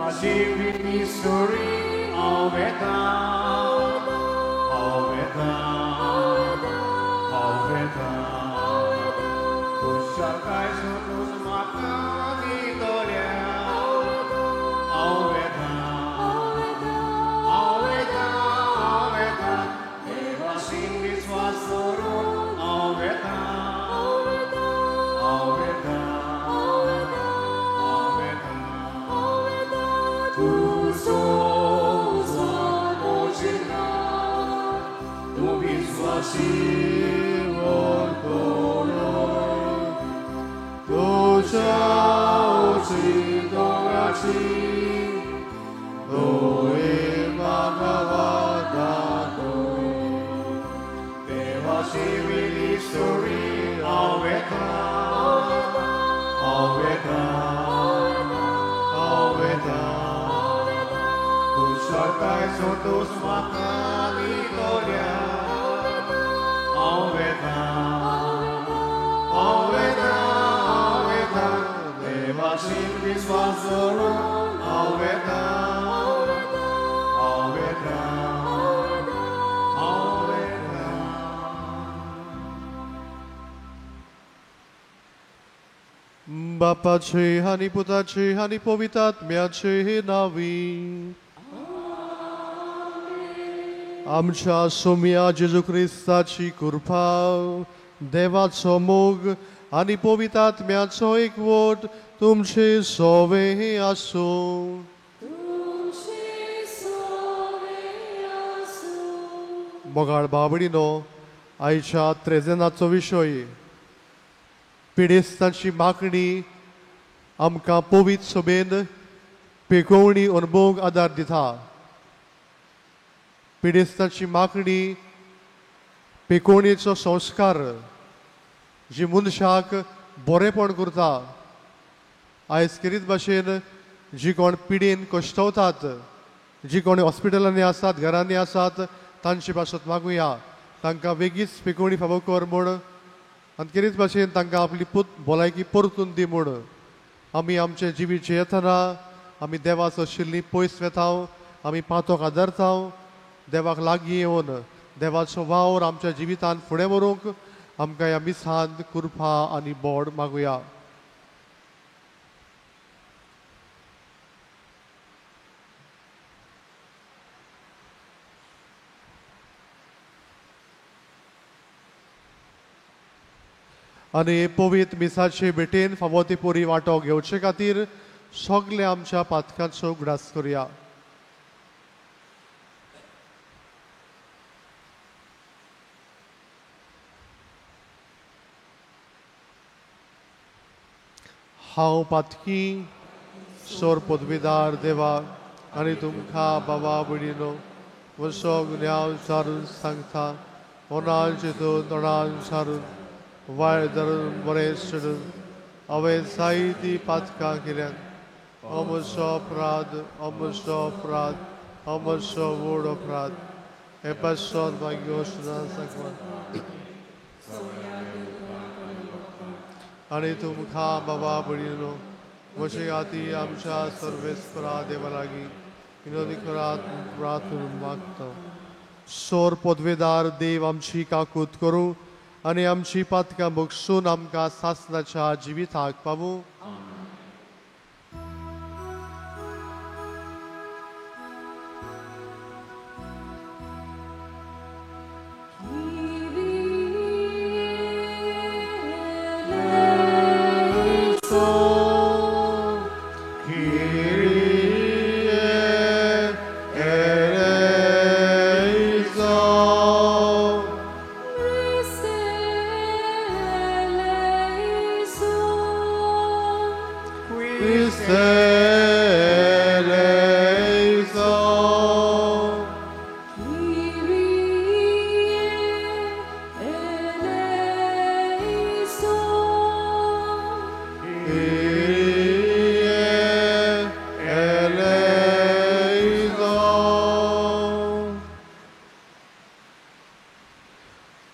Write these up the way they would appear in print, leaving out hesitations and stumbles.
देवाची विधी सोडी हांव वेता, हांव वेता, हांव वेता. खुशालकाय सोदून म्हाका दितल्या. हांव वेता, हांव वेता, हांव वेता. देवाशी विस्वास दवरून हांव वेता, हांव वेता, हांव वेता. तूं सोंसो मोजिना, तूं विस्वासी व्हरतलो. तुज्या उची दोळ्याची दोळे म्हाका दाखय. देवाची विधी सोडी हांव वेता, हांव वेता, हांव वेता. कुशळटाय सोदून म्हाका दितल्या. हांव वेता, हांव वेता, हांव वेता. देवाशी विस्वास दवरून हांव वेता, हांव वेता, हांव वेता. बापाचे आनी पुताचे आनी पवित्र आत्म्याचे नांवी. आमच्या सोम्या जेजू क्रिस्ताची कृपा, देवाचो मोग आनी पवित्र आत्म्याचो एकवट तुमचे सोवे आसूं. मोगाळ बाबडीनो, आयच्या त्रेजेनाचो विशय पिडेस्तांची मागणी आमकां पवित्र सभेन पेकोवणी अणभवूंक आदार दिता. पिडेस्तांची मागणी पेकोवणेचो संस्कार जी मनशाक बरेपण करता. आयज खेरीत भाशेन जी कोण पिडेन कश्टवतात, जी कोण हॉस्पिटलांनी आसात, घरांनी आसात, तांचे पासत मागुया तांकां वेगीच पेकोवणी फावो कर म्हूण आनी खेरीत भाशेन तांकां आपली भलायकी परतून दी म्हूण. आमी आमचें जिवीत जियेतना आमी देवाचो आशिल्ली पयस वेता, आमी पातोक आदारता. देवाक लागीं येवन देवाचो वावर आमच्या जिवितांत फुडें व्हरूंक आमकां ह्या मिसांत कृपा आनी बोड मागुया. आनी पवित्र मिसाचे भेटेन फावो ती पुरी वांटो घेवचे खातीर सगळे आमच्या पातकांचो उगडास करुया. हांव पातकी सोर पदवीदार देवा आनी तुमकां बाबा भयणीनो वसो गुन्यांव सारून सांगता. मनान चिंतून तोंडान सारून वायट धरून बरें सोडून हांवें जायतीं पातकां केल्यात. अमसो अपराध, अमसो अपराध, अमसो व्हड अपराध. हे पासत मागीर सुद्दां सांगपाक आनी तुमकां बाबा भयणीनो म्हजे खातीर आमच्या सर्वेस्परा देवा लागीं विनोदी करात प्रार्थना मागता. सोर पदवेदार देव आमची काकूत करूं आनी आमची पातकां बक्षून आमकां सासणाच्या जिविताक पावूं.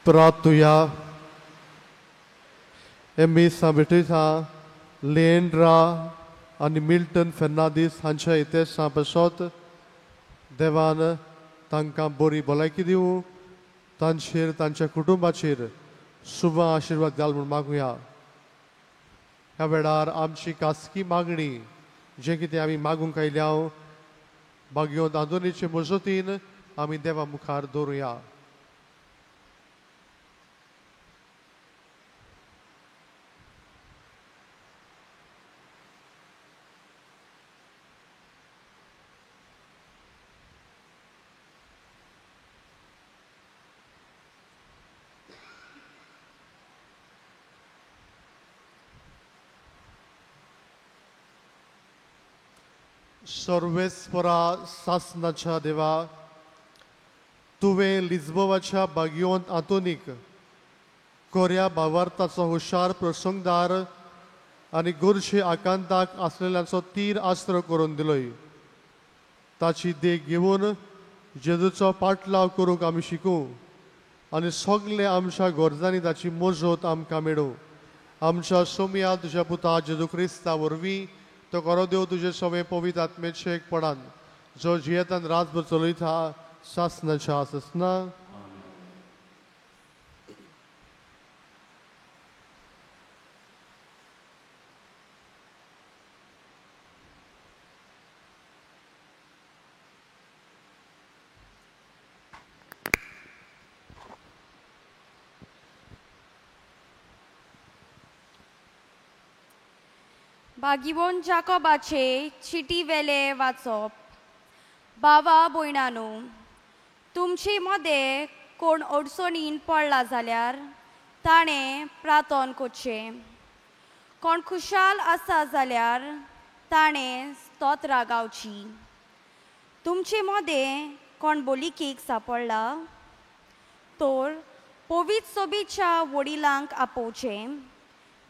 प्रार्थुया. हे मिसां भेटयता लेंड्रा आनी मिल्टन फेर्नांदीस हांच्या इतिहासा पासत देवान तांकां बरी भलायकी दिवं, तांचेर तांच्या कुटुंबाचेर सुबा आशिर्वाद घाल म्हूण मागुया. ह्या वेळार आमची खासगी मागणी जें कितें आमी मागूंक आयल्या भाग्योंत आंदोलनाचे मजतीन आमी देवा मुखार दवरुया. सर्वेस्परा सासनाच्या देवा, तुवें लिज्बोवाच्या बागियोंत आंतोनीक कोऱ्या भावार्थाचो हुशार प्रसंगदार आनी गोरशे आकांताक आसलेल्यांचो तीर आस्त्र करून दिलोय. ताची देख घेवन जेजूचो पाटलाव करूंक आमी शिकूं आनी सगळे आमच्या गरजांनी ताची मजत आमकां मेळूं. आमच्या सोमया तुज्या पुता जेजू क्रिस्ता वरवीं तो करो देव तुजे सवे पवित्र आत्मेचे एकपणान जो जियेतान रातभर चलयता सासनाच्या आसना. भागिवोन जाकोबाचे चिटी वेले वाचप. बाबा भयणानो, तुमचे मदें कोण अडचणीन पडला जाल्यार ताणें प्रार्थन करचें, कोण खुशाल आसा जाल्यार ताणें स्तोत्रां गावची. तुमचे मदें कोण बोलिकेक सापडला तर पवित्र सोबीच्या वडिलांक आपोवचें,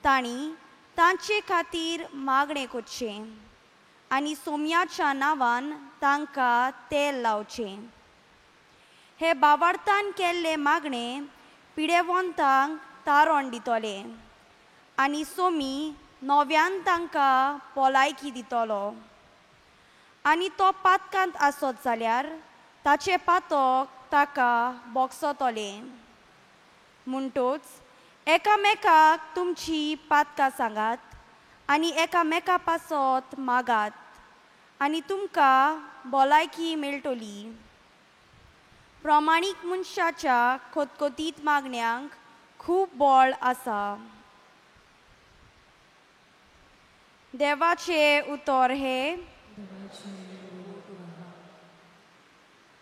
तांणी तांचे खातीर मागणें करचें आनी सोम्याच्या नांवान तांकां तेल लावचें. हे बावार्थान केल्ले मागणें पिडेवंतांक तारण दितले आनी सोमी नव्यान तांकां भलायकी दितलो. आनी तो पातकांत आसत जाल्यार ताचें पातक ताका बोगसतलें. म्हणटच एकामेकाक तुमची पातकां सांगात आनी एकामेका पासत मागात आनी तुमकां भलायकी मेळटली. प्रमाणीक मनशाच्या खतखतीत मागण्यांक खूब बळ आसा. देवाचें उतर हें.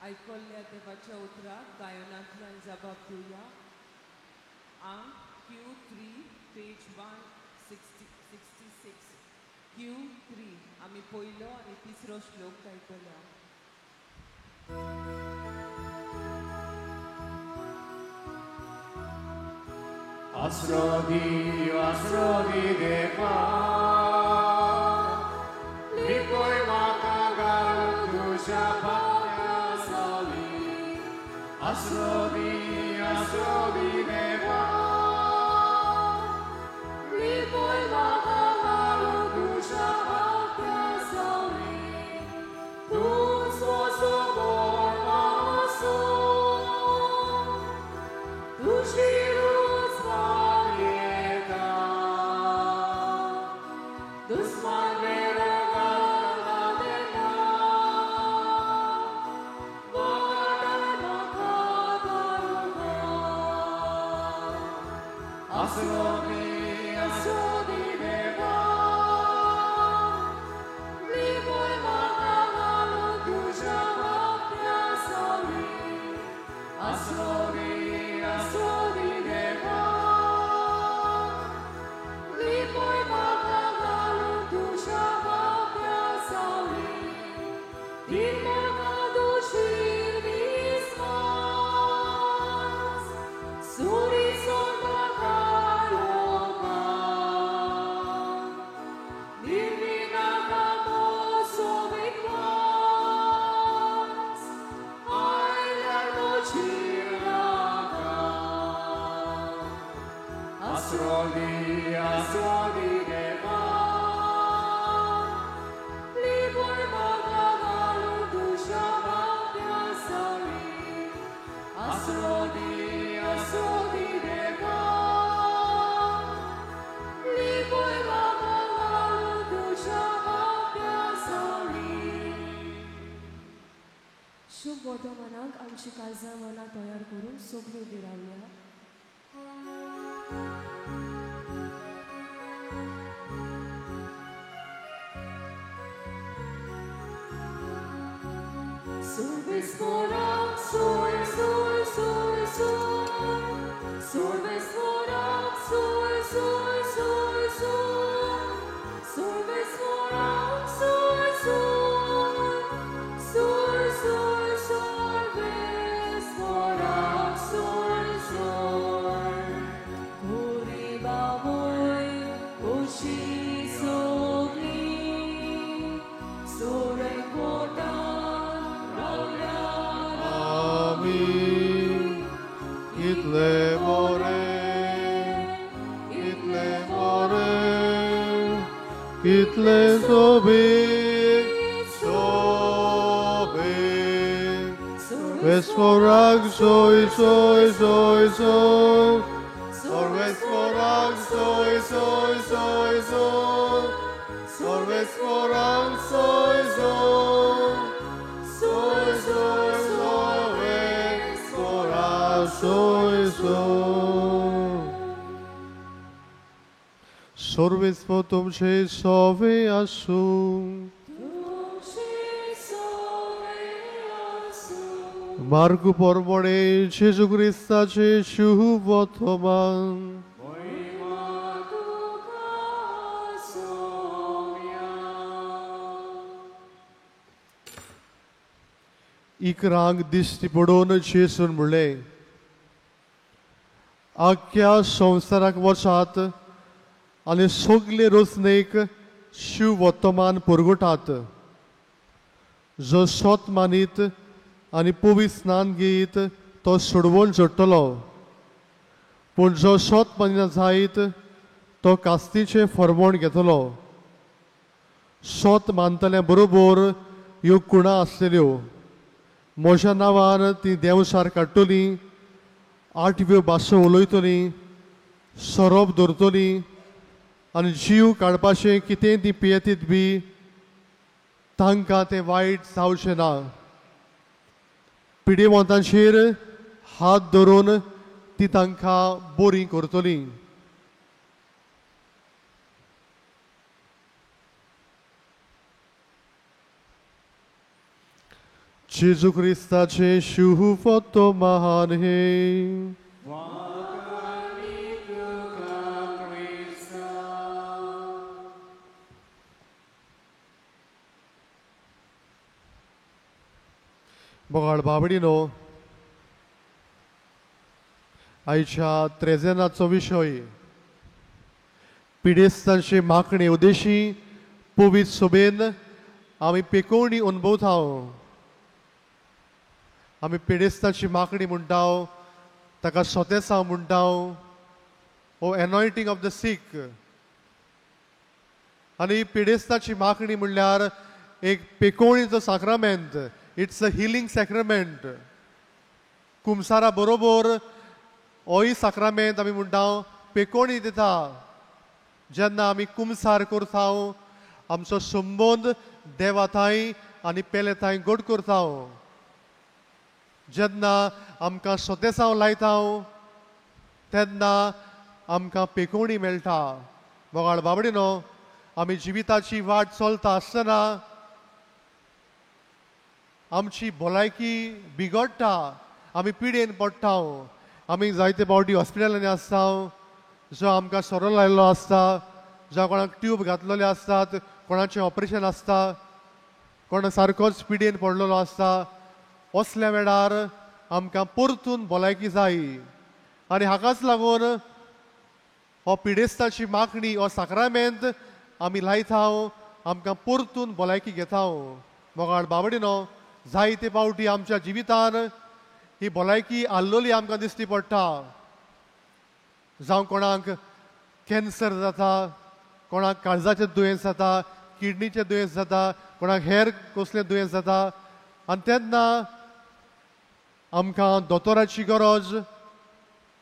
आयकल्ल्या देवाच्या उतराक गायनांतल्यान जबाब दिवया. आंक Q3 page 166 Q3 आमी पयलो आनी तिसरो श्लोक गायतले. आसरो दी देवा, लिपय म्हाका घाल तुज्या पांया साली. आसरो दी देवा, लिपय म्हाका घाल तुज्या पांया साली. तूं सोसोबोर आसो, तुजी रूच मागयता. दुस्मान मेरा घालना देना, वाटाय म्हाका दारुणा. आसरो दी देवा, लिपय म्हाका घाल तुज्या पांया साली. आसरो दी देवा, लिपय म्हाका घाल तुज्या पांया साली. दी म्हाका दोशीर विस्वास, सुरी सोडनाका लोका. निर्मिनाका मोसो विश्वास, आयल्यार मोचीर नाका. आसरो दी देवा, शुभ वर्तमानाक आमची काळजां मनां तयार करून सगळीं उबी रावया. Sorves morak, sol, sol, sol, sol. Sorves morak, sol, sol, sol, sol. Sorves morak, sol, sol. Sol, sol, sorves morak, sol, sol. Koriba moy, koshi sogli. Sore kota. Itle more, itle more, itle sobe, sobe. Vesforak soy, soy, soy, soy. Sor vesforak soy, soy, soy, soy. Sor vesforak soy, soy. Soy, soy, soy. Soy, soy. Sorves तुमचे सोवे आसूं. मार्गू परमणे जेजू क्रिस्ताचे शुभ वर्तमान. इकरांक दिश्टी पडोवन जेजून म्हणलें, आख्ख्या संवसाराक वचात आनी सगले रचणेक शिव वर्तमान पुरगुटात. जो सोत मानीत आनी पवित्र स्नान घेयत तो सोडवण जोडटलो, पूण जो सोत मानिना जायत तो कास्तीचें फरवण घेतलो. सोत मानतल्या बरोबर ह्यो कुणां आसलेल्यो, म्हज्या नांवान ती देंवसार काडटली, आठव्यो भासो उलयतली, सोरोप दवरतली आनी जीव काडपाचें कितें ती पियेतीत बी तांकां तें वायट जावचें ना. पिडेवंतांचेर हात धरून ती तांकां बरी करतली. जेजू क्रिस्ताचें शुभ वर्तमान हें. मोगाळ बाबडीनो, आयच्या त्रेजेनाचो विशय पिडेस्तांचे मागणे उद्देशी पवित्र सोबेन आमी पेकोवणी अनुभवता. आमी पिडेस्तांची मागणी म्हणटा, ताका सोतेसांव म्हणटा, ओ एनॉयटींग ऑफ the सीक. आनी पिडेस्ताची मागणी म्हणल्यार एक पेकोवणीचो साक्रामेंत, it's a healing sacrament. कुमसारा बरोबर होय साक्रामेंत आमी म्हणटा पेकोवणी दिता. जेन्ना आमी कुमसार करता आमचो संबंद देवा थांय आनी पेले थांय गोड करता. जेन्ना आमकां सोतेसांव लायता तेन्ना आमकां पेकोवणी मेळटा. मोगाळ बाबडीनो, आमी जिविताची वाट चलता आसतना आमची भलायकी बिगडटा, आमी पिडेन पडटा. आमी जायते फावटी हॉस्पिटलांनी आसता, जो आमकां सोरो लायिल्लो आसता, जो कोणाक ट्यूब घातलेले आसतात, कोणाचें ऑपरेशन आसता, कोणा सारकोच पिडेन पडलेलो आसता. असल्या वेळार आमकां परतून भलायकी जाय आनी हाकाच लागून हो पिडेस्ताची मागणी, हो साक्रामेंत आमी लायता, आमकां परतून भलायकी घेता. मोगाळ बाबडीनो, जायते फावटी आमच्या जिवितान ही भलायकी आल्लोली आमकां दिश्टी पडटा. जावं कोणाक कॅन्सर जाता, कोणाक काळजाचें दुयेंस जाता, किडनीचें दुयेंस जाता, कोणाक हेर कसलें दुयेंस जाता, आनी तेन्ना आमकां दोतोराची गरज,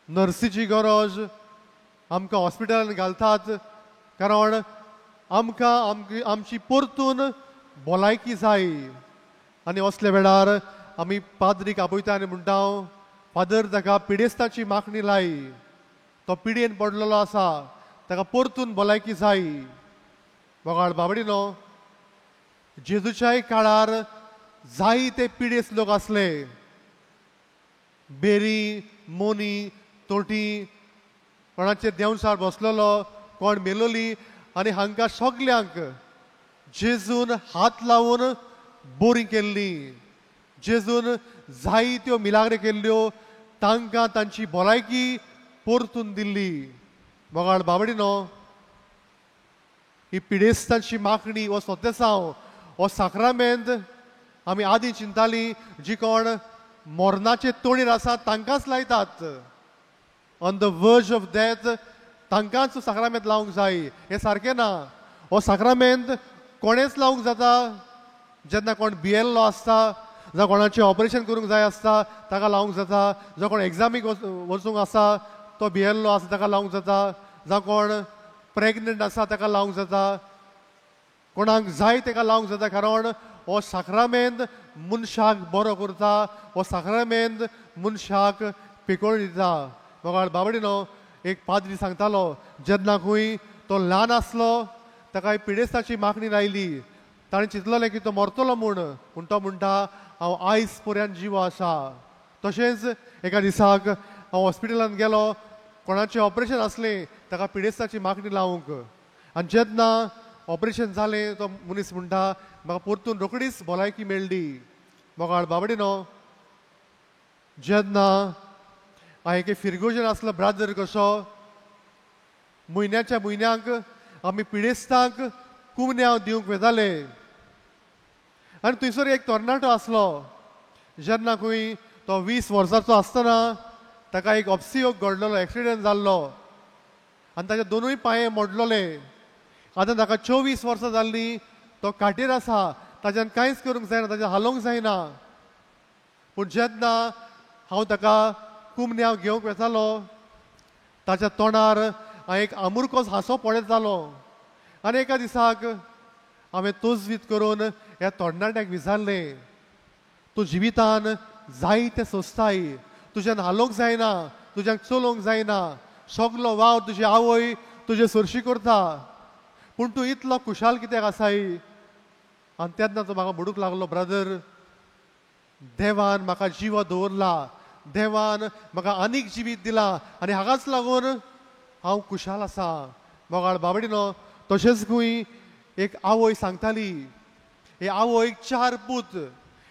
नर्सीची गरज, आमकां हॉस्पिटलान घालतात, कारण आमकां आमची परतून भलायकी जाय. आनी असल्या वेळार आमी पाद्रीक आपयता आनी म्हणटा, फादर ताका पिडेस्ताची मागणी लाय, तो पिडेन पडलेलो आसा, ताका परतून भलायकी जाय. मोगाळ बाबडीनो, जेजूच्याय काळार जायते पिडेस्त लोक आसले. बेरी, मोनी, तोटी, कोणाचेर देंवचार बसलेलो, कोण मेलोली, आनी हांकां सगल्यांक जेजून हात लावन बोरी केल्ली. जेजून जायत्यो मिलाग्री केल्ल्यो, तांकां तांची भलायकी परतून दिल्ली. मोगाळ बाबडीनो, ही पिडेस्तांची मागणी हो सोतेसांव, हो साक्रामेंत आमी आदीं चिंताली जी कोण मरणाचे तोणीर आसा तांकांच लायतात, on the verge of death तांकांच साक्रामेंत लावंक जाय, हें सारकें ना. हो साक्रामेंत कोणेच लावंक जाता, जेन्ना कोण भियेल्लो आसता, जावं कोणाचें ऑपरेशन करूंक जाय आसता ताका लावंक जाता, जावं कोण एग्जामीक वचूंक आसा तो भियेल्लो आसा ताका लावंक जाता, जावं कोण प्रेग्नंट आसा ताका लावंक जाता, कोणाक जाय ताका लावंक जाता. कारण हो साक्रामेंत मनशाक बरो करता, हो साक्रामेंत मनशाक पिकोळ दिता. मोगाळ बाबडीनो, एक पाद्री सांगतालो, जेन्ना खंय तो ल्हान आसलो ताका पिडेस्ताची मागणी लायली, ताणें चिंतलें की तो मरतलो म्हूण, पूण तो म्हणटा हांव आयज पर्यंत जिवो आसा. तशेंच एका दिसाक हांव हॉस्पिटलांत गेलो, कोणाचें ऑपरेशन आसलें ताका पिडेस्ताची मागणी लावंक, आनी जेन्ना ऑपरेशन जालें तो मनीस म्हणटा म्हाका परतून रोखडीच भलायकी मेळ्ळी. मोगाळ बाबडीनो, जेन्ना हांव एके फिरगोजन आसलो ब्रादर कसो, म्हयन्याच्या म्हयन्याक आमी पिडेस्तांक कुमन्यांव दिवंक वेताले, आनी थंयसर एक तरणाटो आसलो. जेन्ना खंय तो 20 वर्सांचो आसतना ताका एक अपसियोग घडलेलो, एक्सिडंट जाल्लो आनी ताचे दोनूय पांये मोडलेले. आतां ताका 24 वर्सां जाल्लीं, तो खाटीर आसा, ताच्यान कांयच करूंक जायना, ताच्यान हालोवंक जायना. पूण जेन्ना हांव ताका कुमन्यांव घेवंक वेतालो ताच्या तोंडार हांव एक आमुरकोच हांसो पळयतालो. आनी एका दिसाक हांवें तजवीज करून ह्या तरणाट्याक विचारलें, तूं जिवितान जायतें सोंसताय, तुज्यान हालोवंक जायना, तुज्यान चलोवंक जायना, सगलो वावर तुजी आवय तुजे सरशी करता, पूण तूं इतलो खुशाल कित्याक आसाय? आनी तेन्ना तो म्हाका म्हणूंक लागलो, ब्रदर, देवान म्हाका जिवो दवरला, देवान म्हाका आनीक जिवीत दिलां आनी हाकाच लागून हांव खुशाल आसा. मोगाळ बाबडीनो, तशेंच खंय एक आवय सांगताली, हे आवयक 4 पूत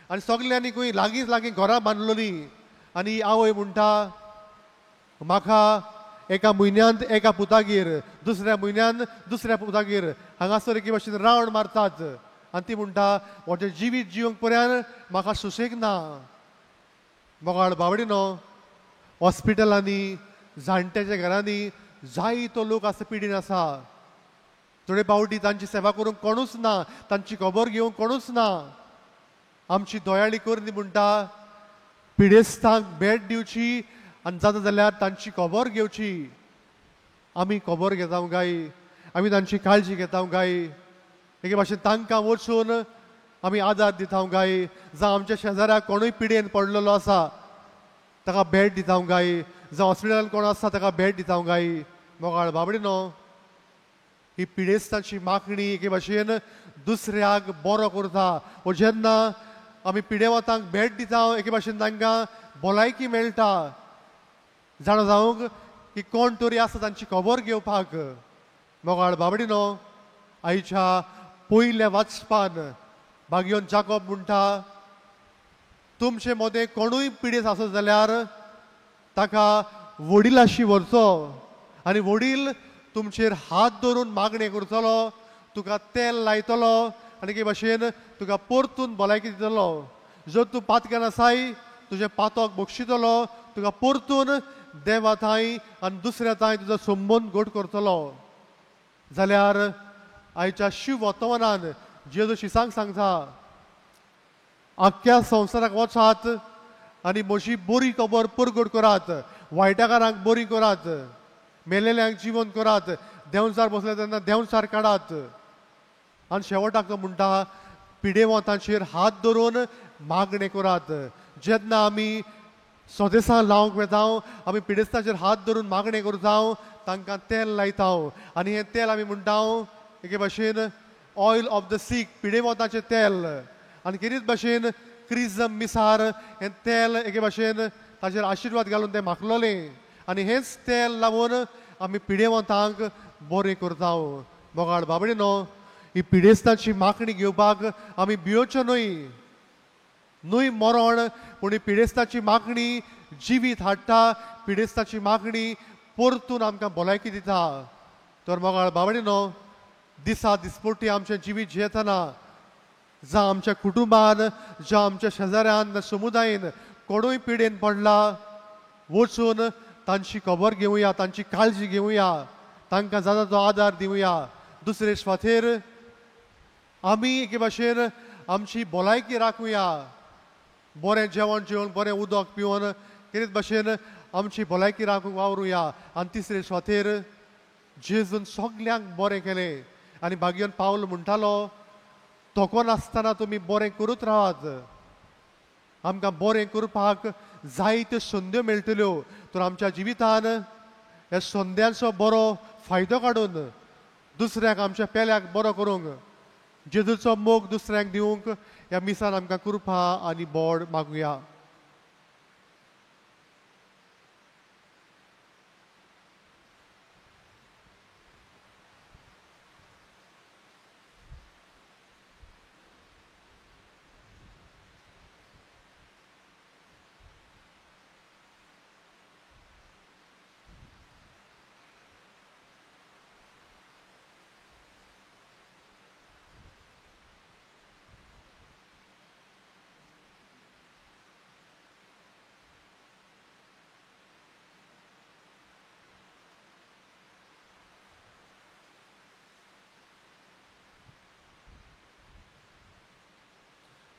आनी सगल्यांनी खंय लागींच लागीं घरां बांदलोलीं, आनी आवय म्हणटा म्हाका एका म्हयन्यांत एका पुतागेर, दुसऱ्या म्हयन्यांत दुसऱ्या पुतागेर, हांगासर एके भाशेन रावंड मारतात, आनी ती म्हणटा म्हजें जिवीत जिवंक पर्यंत म्हाका सुशेग ना. मोगाळ बाबडीनो, हॉस्पिटलांनी, जाणट्याच्या घरांनी जायतो लोक आसा पिडीन आसा, थोडे पावटी तांची सेवा करूंक कोणूच ना, तांची खबर घेवंक कोणूच ना. आमची दयाळी करणी म्हणटा पिडेस्तांक भेट दिवची आनी जाता जाल्यार तांची खबर घेवची. आमी खबर घेता गाय, आमी तांची काळजी घेता गाय, एके भाशेन तांकां वचून आमी आदार दिता गाय. जावं आमच्या शेजाऱ्याक कोणूय पिडेन पडलेलो आसा ताका भेट दिता गाय, जावं हॉस्पिटलान कोण आसा ताका भेट दिता गाय. मोगाळ बाबडीनो, ही पिडेस्तांची मागणी एके भाशेन दुसऱ्याक बरो करता. वो जेन्ना आमी पिडेवतांक भेट दिता एके भाशेन तांकां भलायकी मेळटा, जाणा जावंक की कोण तरी आसा तांची खबर घेवपाक. मोगाळ बाबडीनो, आयच्या पयल्या वाचपान भाग्योन जाकोब म्हणटा, तुमचे मदें कोणूय पिडेस्त आसत जाल्यार ताका वडिलाशी व्हरचो आनी वडील तुमचेर हात धरून मागणें करतलो, तुका तेल लायतलो आनी एके भाशेन तुका परतून भलायकी दितलो. जर तूं पातक्यान आसाय तुजें पातक बक्षितलो, तुका परतून देवा थांय आनी दुसऱ्या थांय तुजो संबंद घट करतलो. जाल्यार आयच्या शिव वर्तमानान जेजू शिसांक सांगता, आख्ख्या संवसाराक वचात आनी म्हजी बरी खबर परगट करात, वायटाकारांक बरी करात, मेलेल्यांक जिवन करात, देंवचार बसले तेन्ना देंवचार काडात. आनी शेवटाक तो म्हणटा पिडेवंतांचेर हात धरून मागणें करात. जेन्ना आमी सोदेसां लावंक वेता, आमी पिडेस्तांचेर हात धरून मागणें करता, तांकां तेल लायता आनी हें तेल आमी म्हणटा एके भाशेन ऑयल ऑफ the सीक, पिडेवताचें तेल. आनी केरीच भाशेन क्रिजम मिसार हें तेल एके भाशेन ताचेर आशिर्वाद घालून तें माखलोलें आनी हेंच तेल लावन आमी पिडेवतांक बरें करता. मोगाळ बाबडे न्हू, ही पिडेस्तांची मागणी घेवपाक आमी भियोच्यो न्हय, न्हय मरण, पूण ही पिडेस्ताची मागणी जिवीत हाडटा, पिडेस्ताची मागणी परतून आमकां भलायकी दिता. तर मोगाळ बाबडे न्हू, दिसा दिसपट्टी आमचें जिवीत जियेतना जावं आमच्या कुटुंबान, जावं आमच्या शेजाऱ्यान, समुदायेन कोणूय पिडेन पडला, वचून तांची खबर घेवया, तांची काळजी घेवया, तांकां जाता तो आदार दिवया. दुसरे सुवातेर आमी एके भाशेन आमची भलायकी राखुया, बरें जेवण जेवन, बरें उदक पिवन केरीच भाशेन आमची भलायकी राखूंक वावरुया. आनी तिसरे सुवातेर जेजून सगल्यांक बरें केलें आनी भाग्यन पावल म्हणटालो, थको नासतना तुमी बरें करूत रावात. आमकां बरें करपाक जायत्यो संद्यो मेळटल्यो, तर आमच्या जिवितान ह्या संद्यांचो बरो फायदो काडून दुसऱ्याक, आमच्या पेल्याक बरो करूंक, जेजूचो मोग दुसऱ्यांक दिवंक ह्या मिसान आमकां कृपा आनी बोड मागुया.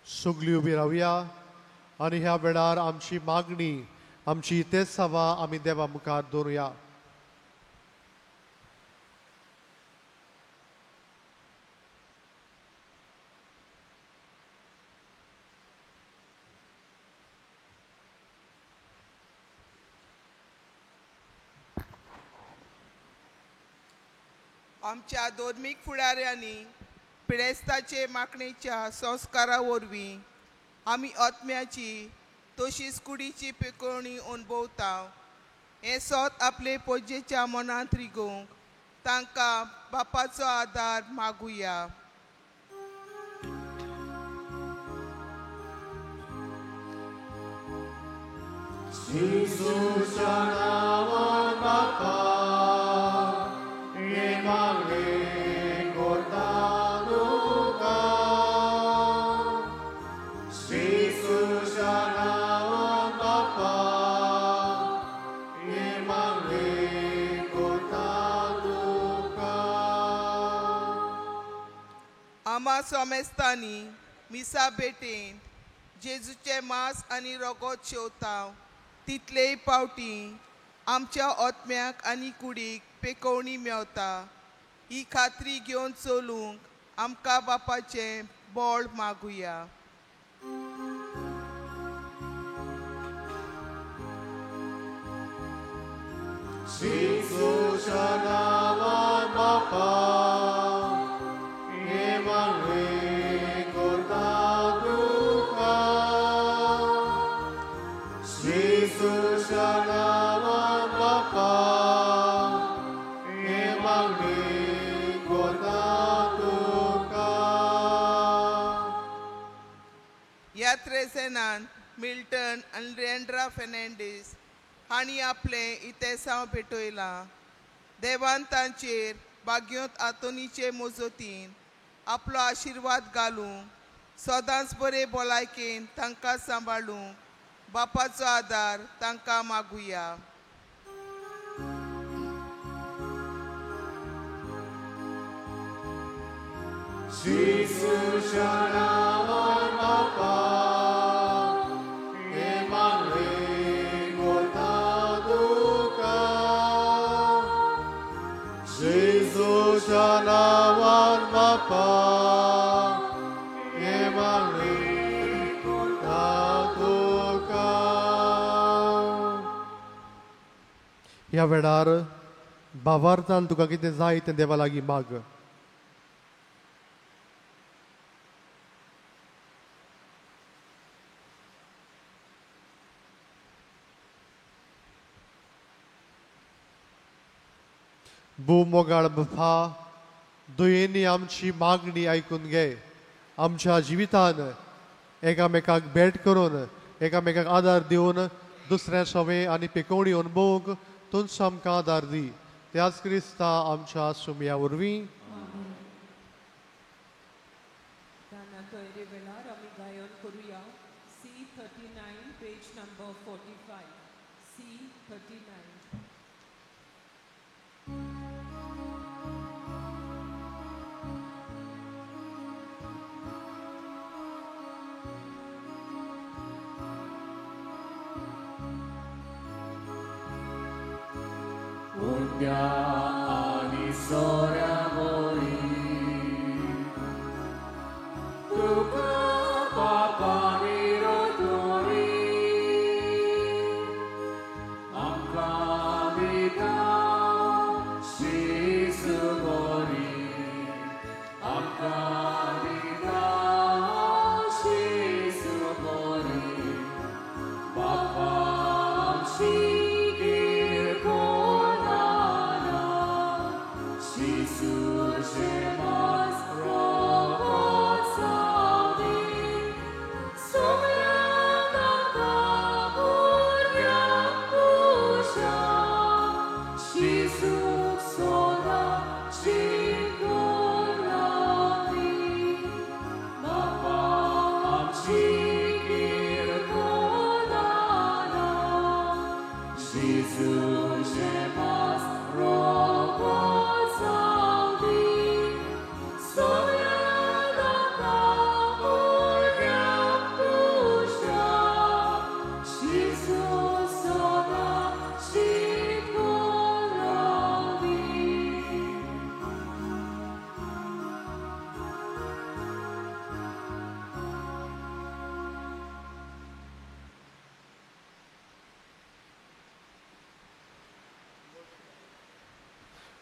सगळीं उबी रावया आनी ह्या वेळार आमची मागणी, आमची तेसावा आमी देवा मुखार दवरुया. आमच्या धर्मीक फुडाऱ्यांनी पिडेस्ताचे मागणेच्या संस्कारा वरवीं आमी आत्म्याची तशीच कुडीची पिकोवणी अणभवता. हें सोत आपले पोजेच्या मनांत रिगोवंक तांकां बापाचो आदार मागुया. जेजूच्या नांवान बापा हे मागणें करता तुका, जेजूच्या नांवान बापा हे मागणें करता तुका. आमा सोमेस्तांनी मिसा भेटेन जेजूचें मांस आनी रगत शेवता तितलेय पावटी आमच्या आत्म्याक आनी कुडीक पेकोवणी मेवता. ही खात्री घेवन चलूंक आमकां बापाचें बळ मागुया. जेजूच्या नांवान बापा हे मागणें करता तुका, जेजूच्या नांवान बापा हे मागणें करता तुका. ह्या त्रेसेनान मिल्टन आनी रेंड्रा फेर्नांडीस हांणी आपलें इतेसांव भेटयलां. देवान तांचेर बाग्योंत आंतोनीचे मजतीन आपलो आशिर्वाद घालूंक, सदांच बरे भलायकेन तांकां सांबाळूंक बापाचो आदार तांकां मागुया. जेजूच्या नांवान बापा हे मागणें करता तुका, जेजूच्या नांवान बापा हे मागणें. ह्या वेळार भावार्थान तुका कितें जाय तें देवा लागीं माग. भू मोगाळ बापा, दुयेंनी आमची मागणी आयकून घे. आमच्या जिवितान एकामेकाक भेट करून, एकामेकाक आदार दिवन दुसऱ्या सवे आनी पेकोवणी अनुभवूंक तूंच आमकां आदार दी. त्याच क्रिस्ता आमच्या सुमया वरवीं. दाना तयारे वेळार आमी गायन करुया C39 page number 45 C39. उद्या आनी सोऱ्या वरी तुका पापांनी रोतोरी आमकां दिता शिसू बरी आमकां दिता शिसू बरी बापा आमची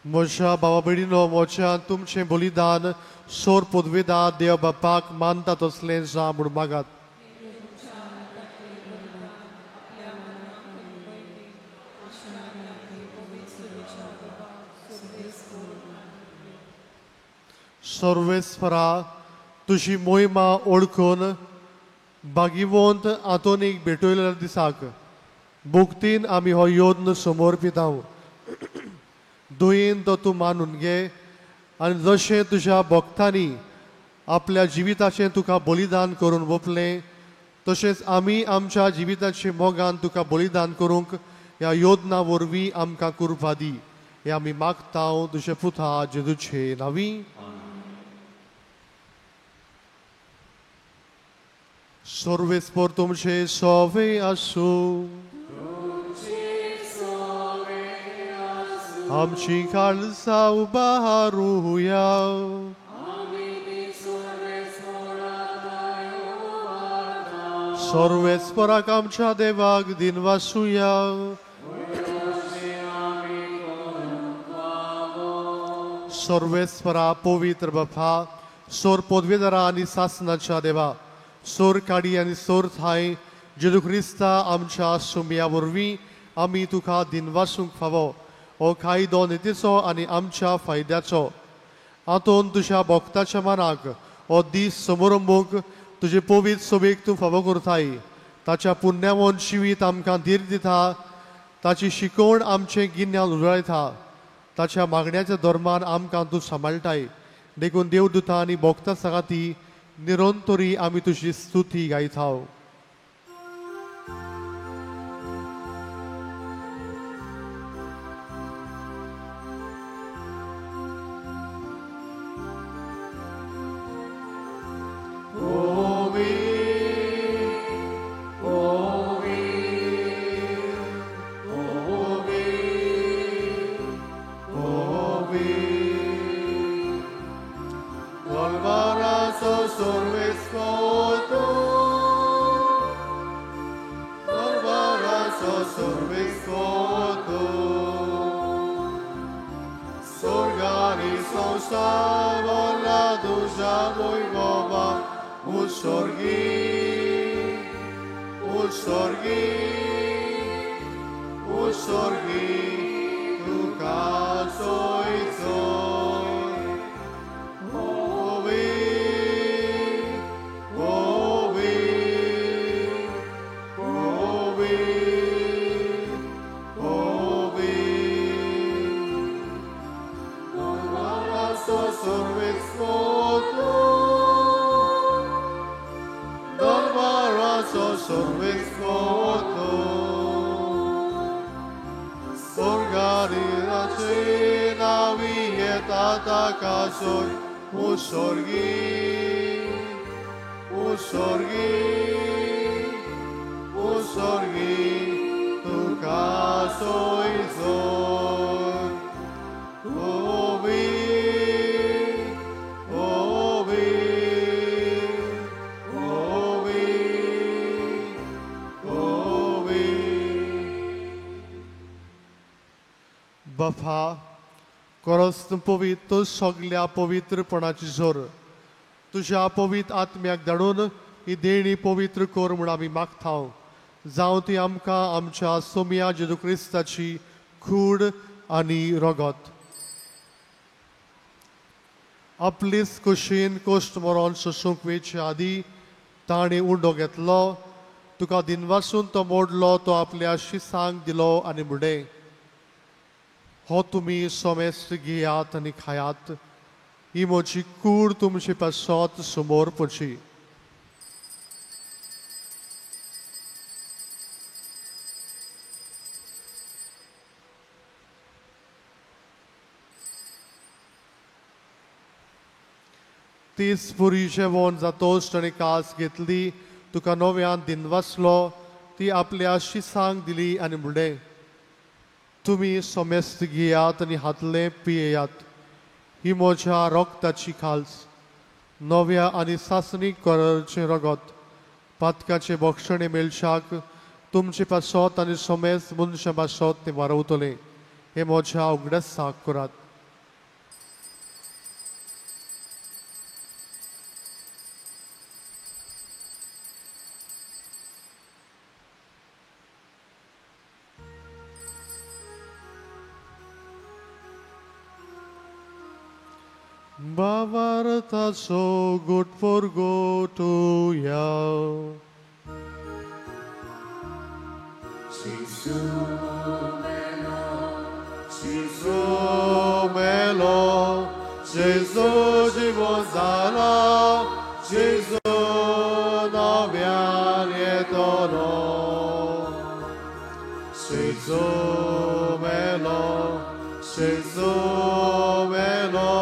म्हज्या भावा भयणीनो, म्हज्या तुमचें बलिदान सोर पदवेदा देव बापाक मानता तसलें जावं म्हूण मागात. सर्वेस्परा, तुजी मोहिमा ओळखून भागिवंत आंतोनीक भेटयल्या दिसाक भुगतीन आमी हो यत्न समर्पितांव. दुयेन तो तूं मानून घे आनी जशें तुज्या भक्तांनी आपल्या जिविताचें तुका बलिदान करून वपलें तशेंच आमी आमच्या जिविताचे मोगान तुका बलिदान करूंक ह्या योजना वरवीं आमकां कृपा दी. हें आमी मागता तुजे पुता जेजूचे नांवी. सर्वेस्पर तुमचे सोवे आसूं. आमची काळजां उबारुया. सर्वेस्पराक आमच्या देवाक दिनवासुया. सर्वेस्परा पवित्र बापा, सोर पदवेदारा आनी सासनाच्या देवा, सोर काडी आनी सोर थाय जेजू क्रिस्ता आमच्या सुमया वरवीं आमी तुका दिनवासूंक फावो. हो कायदो नितीचो आनी आमच्या फायद्याचो. आंतोन तुज्या भक्ताच्या मनाक हो दीस समरंभूंक तुजे पवित्र सभेक तूं फावो करताय. ताच्या पुण्यावन जिवीत आमकां धीर दिता, ताची शिकवण आमचें गिन्यान उजळयता, ताच्या मागण्याच्या धर्मान आमकां तूं सांबाळटाय. देखून देवदूता आनी भक्ता सांगाती निरंतरी आमी तुजी स्तुती गायता. Sorves todo. पावसा तुझ्या वैभवा उत्सर्गी उत्सर्गी उत्सर्गी तुका सोयचो ओवी ओवी ओवी ओवी उत्सर्गी उत्सर्गी उत्सर्गी तुका सोयचो ओवी ओवी ओवी ओवी। बापा खरोच पवित्र सगल्या पवित्रपणाची जोर तुज्या पवित्र आत्म्याक धाडून ही देणी पवित्र कर म्हूण आमी मागता। जावं ती आमकां आमच्या सोम्या जेजू क्रिस्ताची कूड आनी रगत। आपलीच कुशीन कोश्ट मरोन सोसूंक वेचे आदी ताणें उंडो घेतलो, तुका दिनवासून तो मोडलो, तो आपल्या शिसांक दिलो आनी म्हणलें, हो तुमी सोमेस्त घेयात आनी खायात, ही म्हजी कूड तुमचे पासत समोर पडची। तीच पुरी जेवण जातोच ताणें कास घेतली, तुका नव्यान दिनवासलो, ती आपल्या शिसांक दिली आनी म्हणलें, तुमी सोमेस्त घेयात आनी हातलें पियेयात, ही म्हज्या रगताची खाल्स, नव्या आनी सासणीक कराचें रगत, पातकाचें बक्षणें मेळशाक तुमचे पासत आनी सोमेस्त मनशां पासत तें वारवतलें। हें म्हज्या उगडासाक करात। Bavartaso good for go to ya. Sisu melo, Jesu živozala, Jesu novian yetono. Sisu melo, Jesu melo,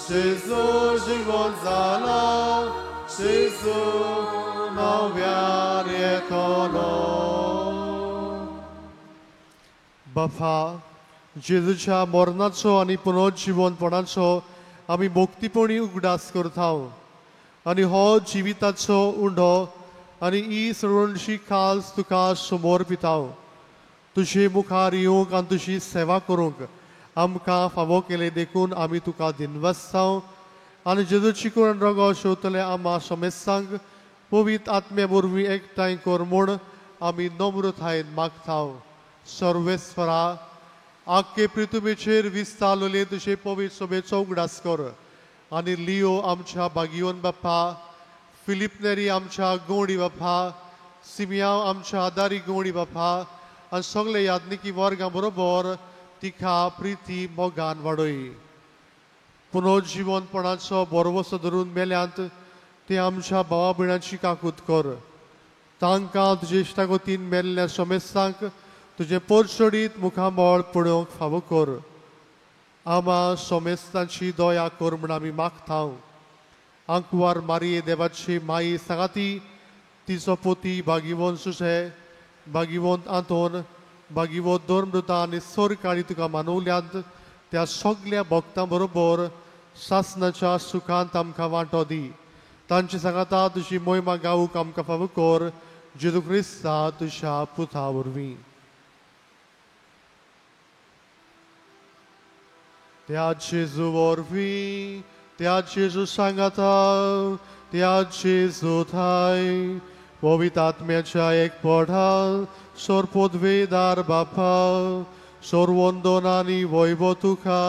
Jesu živozala, Jesu novian yetono. बापा, जेजूच्या मरणाचो आनी पुनर्जिवनपणाचो आमी मुक्तीपणी उगडास करता आनी हो जिविताचो उंडो आनी ही सगळ्यांची खास तुका समोर पिता। तुजे मुखार येवंक आनी तुजी सेवा करूंक आमकां फावो केले देखून आमी तुका दिनवासता आनी जेजूची करून रगो शेवतले आमा समेस्तांक पवित्र आत्म्या वरवीं एकठांय कर म्हूण आमी नम्रतायेन मागता। सर्वेस्वरा, आख्खे पृथ्वीचेर विस्तारलेले तुजे पवित्र सभेचो उगडास कर आनी लियो आमच्या बागियोन बाप्पा, फिलीप नेरी आमच्या गोंडी बाप्पा, सिमियांव आमच्या आदारी गोंडी बाप्पा आनी सगळे यादनिकी वर्गां बरोबर तिका प्रिती मोगान वाडय। पुनर्जिवनपणाचो बरवसो धरून मेल्यांत ते आमच्या भावा भयणांची काकूत कर, तांकां तुजे इश्टागतीन मेल्ल्या समेस्तांक तुजें पोरसोडीत मुखामळ पळोवंक फावो कर। आमा सोमेस्तांची दया कर म्हूण आमी मागता। आंकवार मारये देवाची माई सांगाती तिचो पोती भागिवंत सुशे, भागिवंत आंतोन, भागिवंत धर्मदूता आनी सरकाळी तुका मानवल्यांत त्या सगल्या भक्तां बरोबर सासनाच्या सुखांत आमकां वांटो दी। तांचे सांगाता तुजी मोहिमा गावूंक आमकां फावो कर, जेजू क्रिस्ता तुज्या पुता वरवीं। त्या जेजू वरवीं, त्या जेजू सांगाता, त्या जेजू थाय पवित्र आत्म्याच्या एकपठान सोरपोदवेदार बापा सोरवंदन आनी वैभव तुका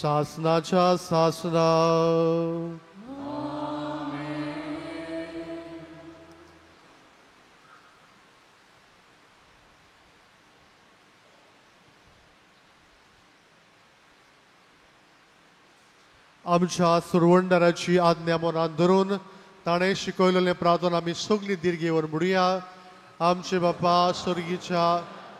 सासनाच्या सासना. आमच्या सुरवंडराची आज्ञा मनात धरून ताणें शिकयलेलें प्रार्थना आमी सगळीं दीर्घेवर म्हणुया. आमचे बापा स्वर्गीच्या,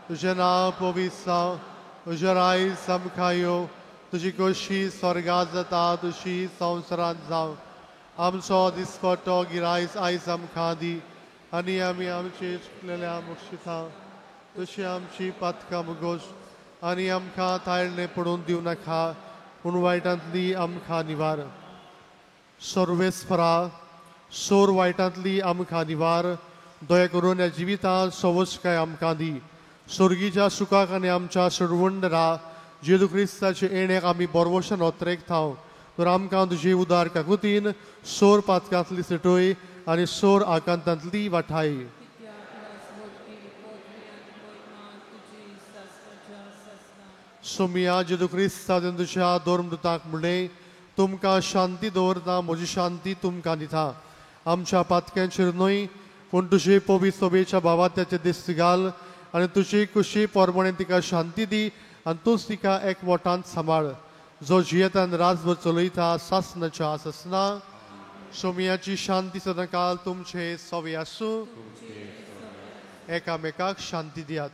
तुजें नांव पवित्र जावं, तुजें रायज आमकां येवं, तुजी कशी स्वर्गांत जाता तशी संवसारांत जावं. आमचो दिसपट्टो गिरायज आयज आमकां दी आनी आमी आमचे चुकलेल्या मुक्षिता तशी आमची पातकां मुगोस आनी आमकां ताळणें पडून दिवं नाका, पूण वायटांतली आमकां निवार. सर्वेस्परा सोर वायटांतली आमकां निवार, दया करून ह्या जिवितांत सवसकाय आमकां दी. स्वर्गीच्या सुखाक आनी आमच्या सरवंडरा जेजू क्रिस्ताचे येण्याक आमी बरवशान ओत्रेकतांव. तर आमकां तुजे उदार काकुतीन सोर पातकांतली सुटय आनी सोर आकांतांतली वाठाय. सोमिया जेजू क्रिस्ता तुज्या दोर्मदूतांक म्हणलें, तुमकां शांती दवरता, म्हजी शांती तुमकां दिता. आमच्या पातक्यांचेर न्हय पूण तुजे पवित्र सभेच्या भावात्याचे दिस्त घाल आनी तुजी कुशी परमणे तिका शांती दी आनी तूंच तिका एकवटान सांबाळ, जो जियेतान राजभर चलयता सासनाच्या सासना. सोमियाची शांती सदांकाल तुमचे सवे आसूं. एकामेकाक शांती दियात.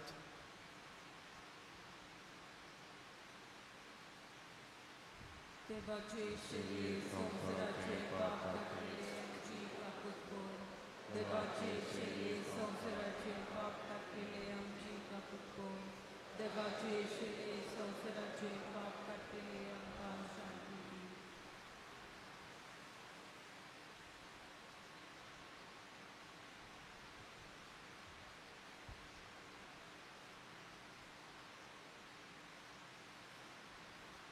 देवाचे शेळये संवसाराचे पाप काडटले आमची काकूत कर. देवाचे शेळये संवसाराचे पाप काडटले आमची काकूत कर. देवाचे शेळये संवसाराचे पाप काडटले आमकां शांती दी.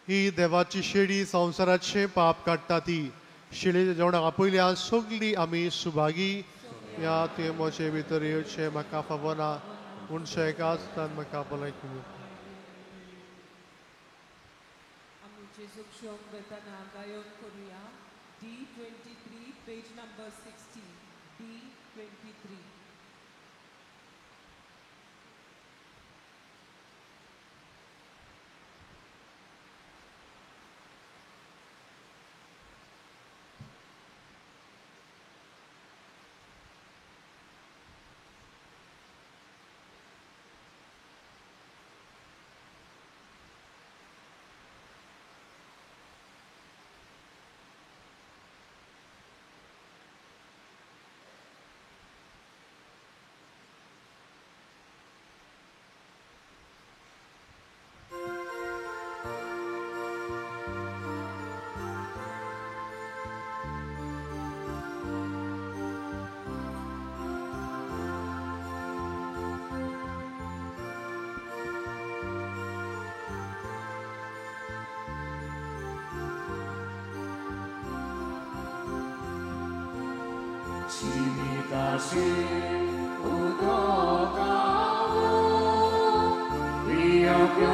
ही देवाची शेळी संवसाराचें पाप काडटा ती शेळीच्या जेवणाक आपयल्या सगळीं आमी सुभागी. ह्या तुवें म्हजे भितर येवचें म्हाका फावना, पूण एका आसतान म्हाका भलायकी. आमी जेजूक शोंक वेतना गायन करुया. D23 page number 60. D23. Civitasi udokao, io più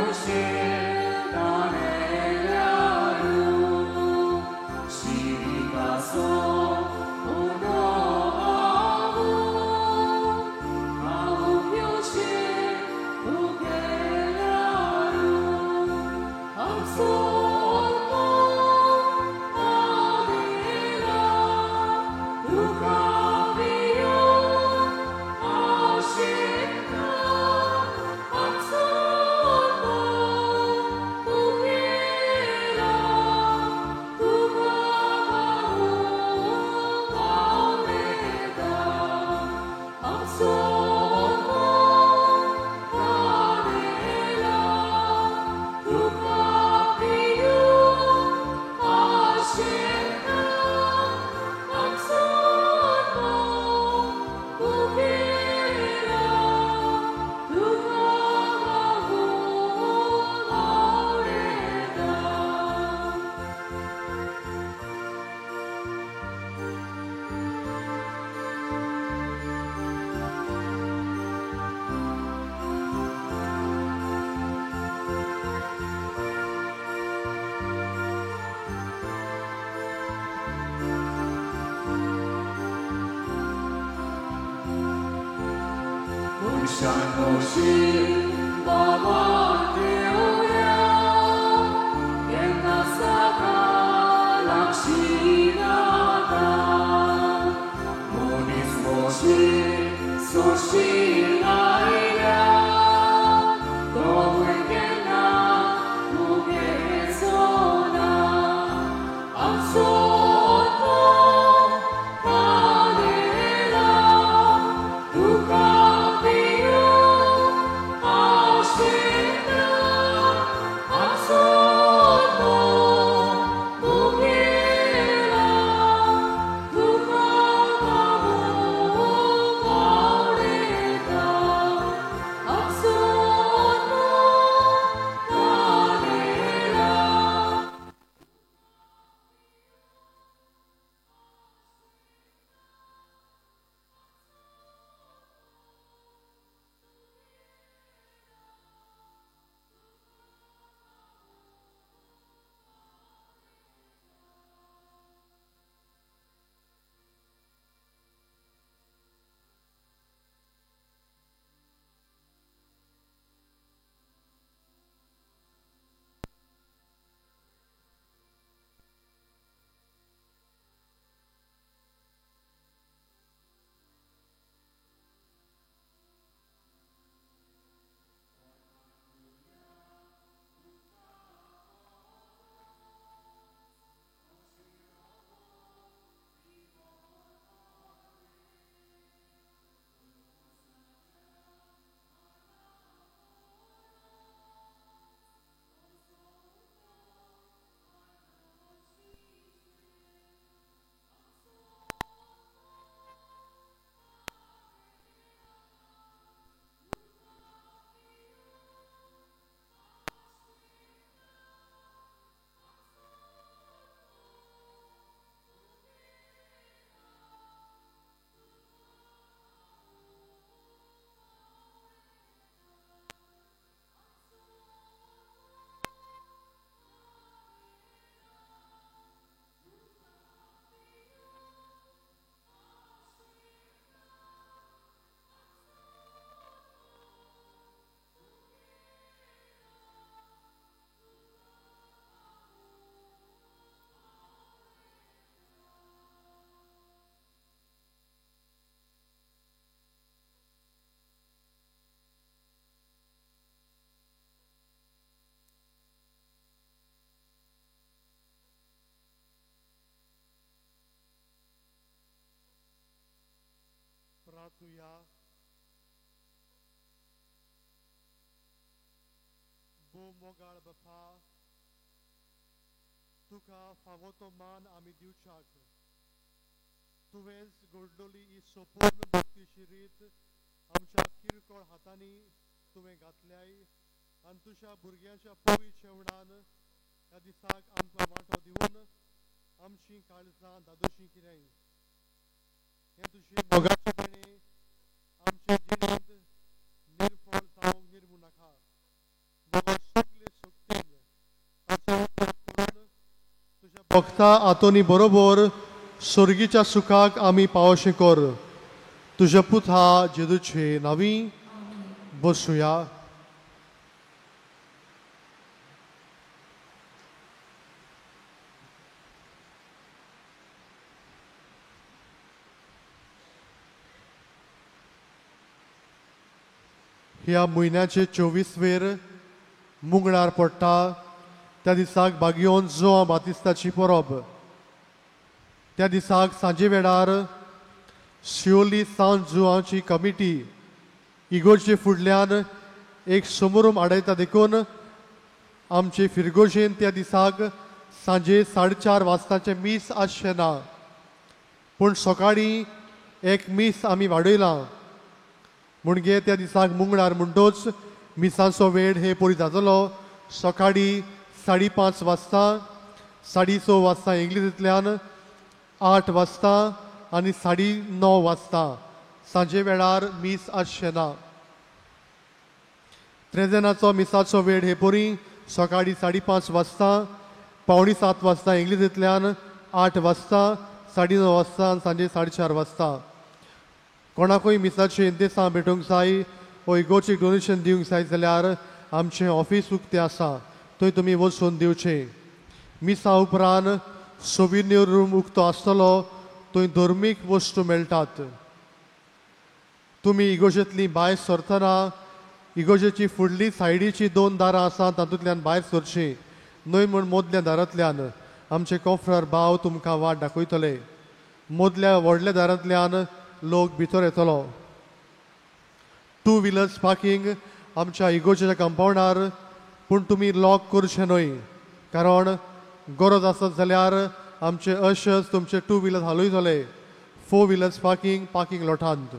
प्रार्थुया. भोव मोगाळ बापा, तुका फावो तो मान आमी दिवच्याक तुवेंच घडलोली ही संपूर्ण भक्तीची रीत आमच्या किरकोळ हातांनी तुवें घातल्याय आनी तुज्या भुरग्यांच्या पवित्र जेवणान ह्या दिसाक आमकां वांटो दिवन आमची काळजां दादोशी केल्याय. हें तुजें मोगाचें देणें आमच्या जिणेंत निर्फळ जावंक निर्मू नाका. मगर सगळे शक्तीन ताचो उपयोग करून तुज्या भक्ता आतोनी बरोबर स्वर्गीच्या सुखाक आमी पावोशें कर. तुज्या पुता जेजूचे नांवी बसुया. ह्या म्हयन्याचे 24 वेर मुंगळार पडटा त्या दिसाक बागियोन जुआंव बातिस्ताची परब. त्या दिसाक सांजे वेळार शिवोली सांत जुआंवची कमिटी इगोर्जे फुडल्यान एक समोरूम आडयता देखून आमचे फिरगोजेन त्या दिसाक सांजे 4:30 वाजताचें मीस आसचें ना, पूण सकाळीं एक मीस आमी वाडयलां. म्हणजे त्या दिसाक मुंगळार म्हणटोच मिसांचो वेळ हे परी जातलो. सकाळीं 5:30 वाजता, 6:30 वाजता इंग्लिशींतल्यान, 8 वाजता आनी 9:30 वाजता सांजे वेळार मीस आसचें ना. त्रेजेनाचो मिसाचो वेळ हे परी सकाळीं 5:30 वाजता, 6:45 वाजता इंग्लिशींतल्यान, 8 वाजता, 9:30 वाजता आनी सांजे 4:30 वाजता. कोणाकूय मिसाची इंतेसां भेटूंक जाय वो इगोर्जीक डोनेशन दिवंक जाय जाल्यार आमचें ऑफीस उक्तें आसा, थंय तुमी वचून दिवचें. मिसा उपरांत सोविन्यूर रूम उक्तो आसतलो, थंय धर्मीक वस्तू मेळटात. तुमी इगोर्जेंतली भायर सरतना इगोर्जेची फुडली सायडीची 2 दारां आसा, तातूंतल्यान भायर सरची न्हय म्हूण मदल्या दारांतल्यान. आमचे कोफरार भाव तुमकां वाट दाखयतले. मदल्या व्हडल्या दारांतल्यान लोक भितर येतलो. 2 व्हिलर्स पार्किंग आमच्या इगोर्जेच्या कंपावंडार, पूण तुमी लॉक करचें न्हय, कारण गरज आसत जाल्यार आमचे अशर्स तुमचे 2 व्हिलर्स हालयतले. 4 व्हिलर्स पार्किंग पार्किंग लॉटांत.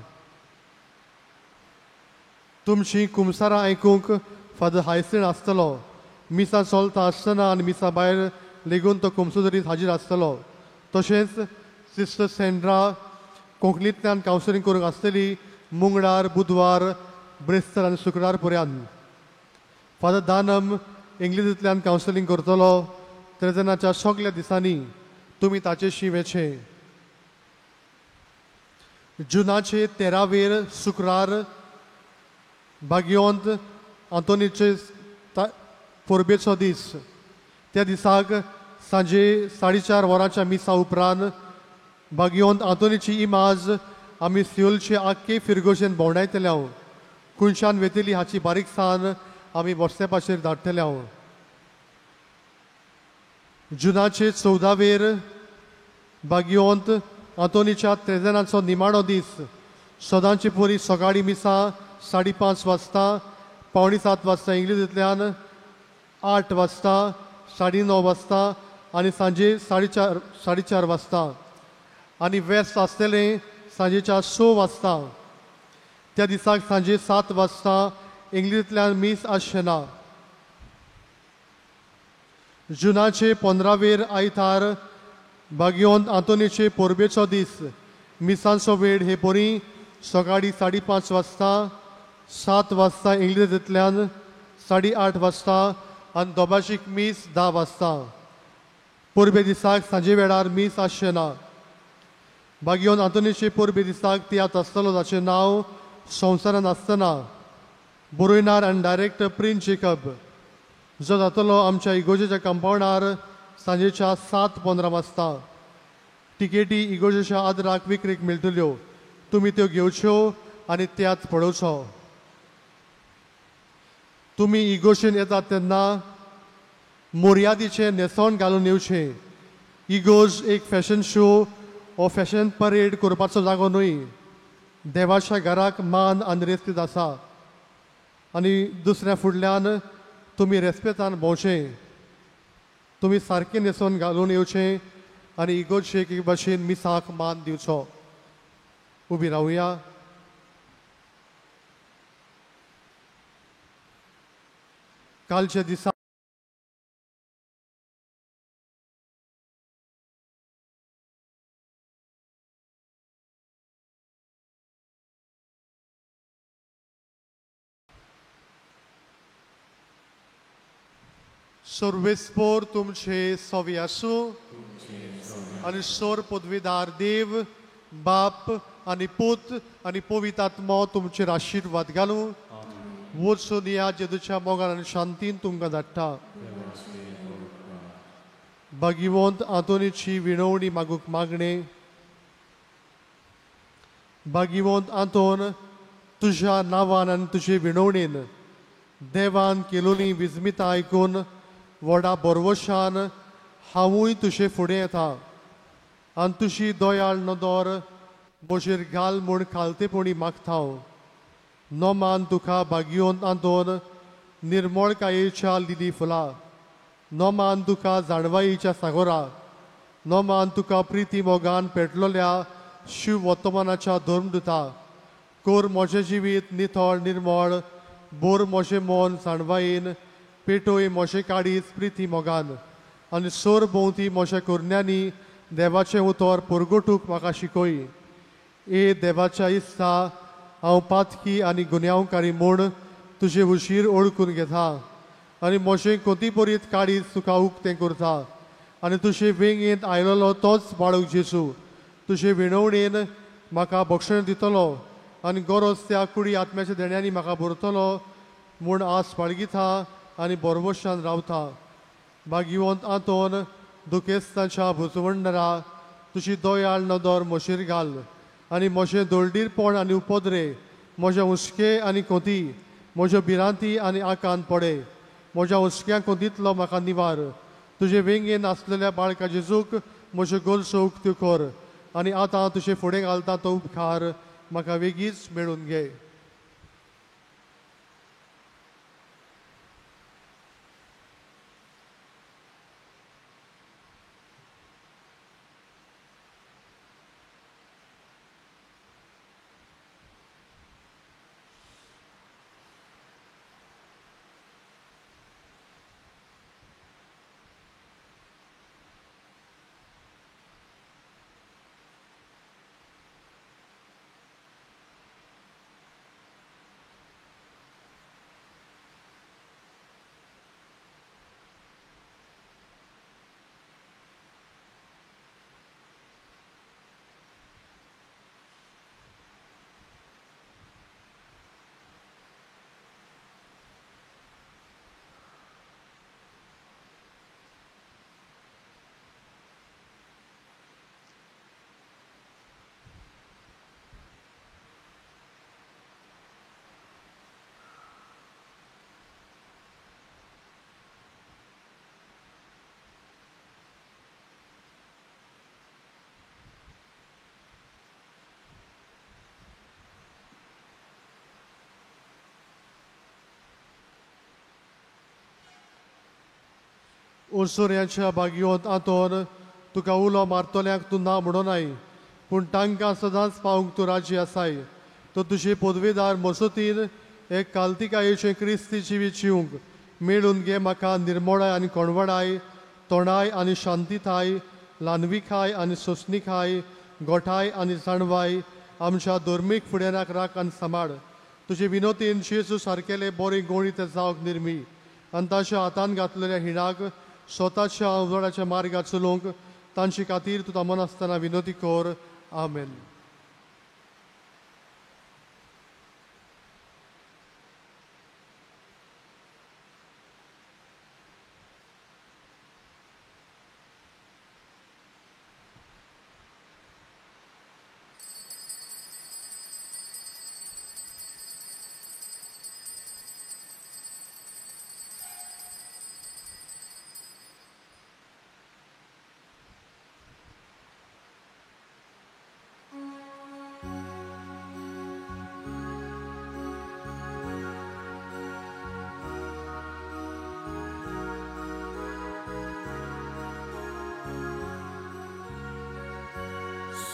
तुमची कुमसारां आयकूंक फादर हायसीन आसतलो. मिसां चलता आसतना आनी मिसां भायर लेगून तो कुमसो हाजीर आसतलो. तशेंच सिस्टर सेंड्रा कोंकणींतल्यान कावन्सिलींग करूंक आसतली मंगळार, बुधवार, ब्रेस्तार आनी शुक्रार पर्यंत. फादर दानम इंग्लिशींतल्यान कावन्सिलींग करतलो. त्रेजनाच्या सगल्या दिसांनी तुमी ताचेशी वेचें. जुनाचे 13वेर शुक्रार भाग्यवंत आंतोनीचे परबेचो दीस. त्या दिसाक सांजे 4:30 वरांच्या मिसा उपरांत भाग्यवंत आंतोनीची इमाज आमी सियोलचे आख्खे फिरगोशेन भोंवडायतले. खुनशान वेतली हाची बारीकसाण आमी वॉट्सॅपाचेर धाडटले. जुनाचे 14वेर भाग्यवंत आंतोनीच्या त्रेजनाचो निमाणो दीस. सदांची परी सकाळीं मिसा 5:30 वाजता, 6:45 वाजता इंग्लिशींतल्यान, 8 वाजता, 9:30 वाजता आनी सांजे 4:30 वाजता आनी वेस्ट आसतलें सांजेच्या 6 वाजता. त्या दिसाक सांजे 7 वाजता इंग्लिशींतल्यान मीस आसचें ना. जुनाचे 15वेर आयतार भाग्यवंत आंतोनीचे परबेचो दीस. मिसांचो वेळ हे परी सकाळीं 5:30 वाजता, 7 वाजता इंग्लिशींतल्यान, 8:30 वाजता आनी दोबाशीक मीस 10 वाजता. परबे दिसाक सांजे वेळार मीस आसचें ना. भाग्यवंत आंतोनीचे परबे दिसाक तियात्र आसतलो जाचें नांव संवसारान आसतना बरोयणार आनी डायरेक्टर प्रिन्स जेकब, जो जातलो आमच्या इगोर्जेच्या कंपावंडार सांजेच्या 7:15 वाजता. टिकेटी इगोर्जेच्या आदराक विक्रेक मेळटल्यो, तुमी त्यो घेवच्यो आनी त्याच पळोवचो. तुमी इगोर्जेन येतात तेन्ना मोर्यादीचें न्हेसण घालून येवचें. इगोर्ज एक फॅशन शो वो फॅशन परेड करपाचो जागो न्हय. देवाच्या घराक मान आनी रेस्पेद आसा आनी दुसऱ्या फुडल्यान तुमी रेस्पेतान भोंवचें. तुमी सारकें न्हेसण घालून येवचें आनी इगोर्जेक एक भाशेन मिसाक मान दिवचो. उबी रावया. कालच्या दिसा सर्वेस्पोर तुमचे सवी आसूं आनी सोर पदवीदार देव बाप आनी पूत आनी पवित्र आत्मो तुमचेर आशिर्वाद घालूं. वचून ह्या जेजूच्या मोगान आनी शांतीन तुमकां धाडटा. भाग्यवंत आंतोनीची विणवणी मागूंक मागणें. भाग्यवंत आंतोन, तुज्या नांवान आनी तुजे विणवणेन देवान केलोली विस्मिता आयकून व्हडा बरवशान हांवूय तुजे फुडें येता आनी तुजी दयाळ नदर म्हजेर घाल म्हूण खालतेपणी मागता हांव. नोमान तुका भाग्यवंत आंतोन निर्मळकायेच्या लिली फुलां, नोमान तुका जाणवायेच्या सागोरा, नोमान तुका प्रिती मोगान पेटलोल्या शिव वर्तमानाच्या धर्मदुता. कोर म्हजें जिवीत नितळ निर्मळ, बोर म्हजें मन जाणवायेन, पेटोय म्हजें काळीज प्रिती मोगान आनी सोर भोंवती म्हज्या करण्यांनी देवाचें उतर परगटूंक म्हाका शिकय. ए देवाच्या इत्सा, हांव पातकी आनी गुन्यांवकारी म्हूण तुजें उशीर ओळखून घेता आनी म्हजें कोतीपरीत काळीज तुका उक्तें करता आनी तुजे वेंगेंत आयलेलो तोच बाळक जेजू तुजे विणवणेन म्हाका बक्षण दितलो आनी गरज त्या कुडी आत्म्याच्या देण्यांनी म्हाका भरतलो म्हूण आस बाळगिता आनी बरवशान रावता. भाग्यवंत आंतोन, दुखेस्तांच्या भुजवंडरा, तुजी दयाळ नदर म्हजेर घाल आनी म्हजें दळडीरपण आनी उपद्रे, म्हज्या हुस्के आनी कोती, म्हज्यो भिरांती आनी आकांत पडे. म्हज्या हुस्क्या कोंतींतलो म्हाका निवार. तुजे वेंगेन आसलेल्या बाळका जेजूक म्हज्यो गरजो उक्त्यो कर आनी आतां तुजे फुडें घालता तो उपकार म्हाका वेगीच मेळून घे. ओसोऱ्याच्या भाग्यवंत आंतोन, तुका उलो मारतल्यांक तूं ना म्हणोनाय, पूण तांकां सदांच पावूंक तूं राजी आसाय. तो तुजे पदवेदार मसतीन एक कालतिकायेचें क्रिस्ती जिवीत जिवंक मेळून घे. म्हाका निर्मोळाय आनी कोणवडाय, तोंडाय आनी शांतिताय, ल्हानविकाय आनी सोंसणिकाय, गोठाय आनी जाणवाय आमच्या धर्मीक फुडेनाक राख आनी सांबाळ. तुजे विनोतीन जेजू सारकेले बरे गोळी ते जावंक निर्मी आनी ताच्या हातान घातलेल्या हिणाक स्वताच्या उजवाडाच्या मार्गार चलोवंक तांचे खातीर तूं थांबनासतना विनोती कर. आमेन.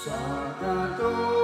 Santo